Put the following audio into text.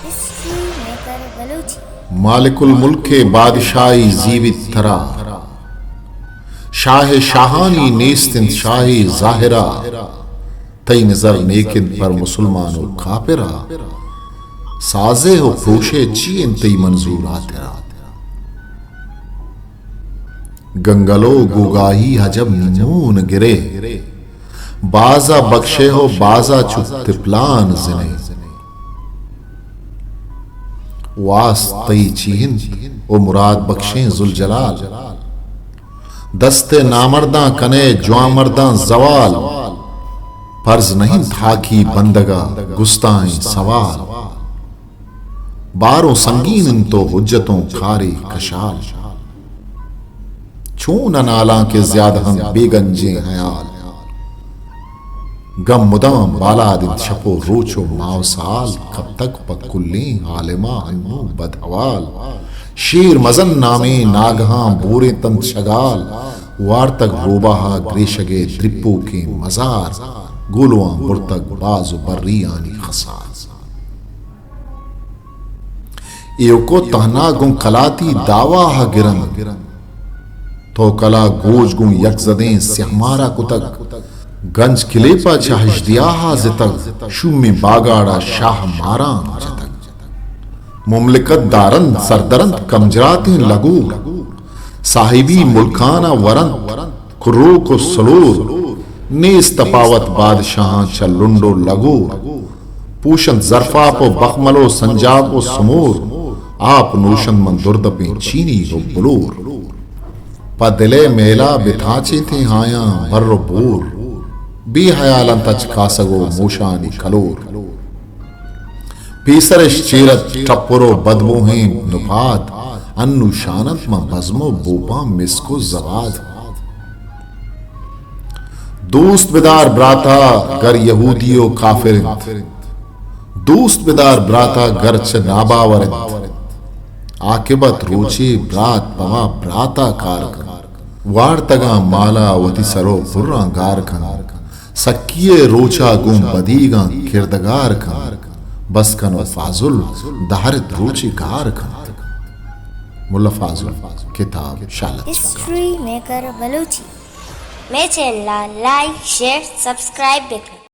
History maker Balochi. مالک الملک ءِ بادشاہی زیوت ترا، شاہ شاہانی نیست انت شاہے ظاہرا۔ تئی نظر نیک انت پر مسلمان و کافرا، سازے و پروشے چی انت تئی منظور ہاترا؟ گنگلو گوگاہی عجب نیمون گرے، بازا بکشے ہو بازا چو تپلان زنے۔ واست تئی چی انت او مراد بخشیں ذوالجلال؟ دست نامرداں کنے جوان مرداں زوال، فرض نہ انت ہاکی بندگا گستائیں سوال۔ باروں سنگین انت و حجتوں کارے کشال۔ چون انالاں کہ زیادہ انت بے گنجیں حیال۔ گم مدام بالاد انت شپ و روچ و ماہ و سال، کپتگ پہ کلیں عالما انوں بدحوال۔ شیر مزن نامیں ناگہاں بوریں تنت شگال، وارتگ روباہا گریشگے درپوکیں مزار، گولواں برتگ باز و بریانی خسار۔ ایوکو تہنا گوں کلاتی دعواہ گرنت۔ تو کلا گوج گوں یک زدیں سیہمارا کتگ۔ گنج کلیپا چہ ہژدیاہا زتگ۔ شومیں باگاڑا شاہ ماراں جتگ۔ مملکت دارنت سردرنت کمجراتیں لگور۔ صاحبی ملکانا ورنت کروک و سلور، نیست تپاوت بادشاہاں چہ لنڈ و لگور۔ پوشنت زرفاپ و بخمل و سنجاب و سمور، آپ نوشنت من دردپیں چینی و بلور۔ پہ دلے میلا بتاچینتیں آیاں بر و بور، بے حیال انت اچ کاسگ و موشانی کلور۔ پیسرش چیرت ٹپر و بدبوہیں نپاد، انو شاننت ماں بزم و بوپاں مسک و زباد۔ دوست بدار براتا گر یہودی و کافر انت، دوست بدار براتا گر چہ ناباور انت۔ عاقبت روچے برات پما براتا کار کنت۔ وارتگاں مالا وتی سر و پراں گار کنت۔ سکی ءِ روچا گوں بدیگاں کردگار کنت۔ بس کن و فاضل دہرت روچے گار کنت۔ ملا فاضل، کتاب شالت چاکر۔ History maker Balochi. مئے چینل ءَ لائک، شیئر، سبسکرائب بکن۔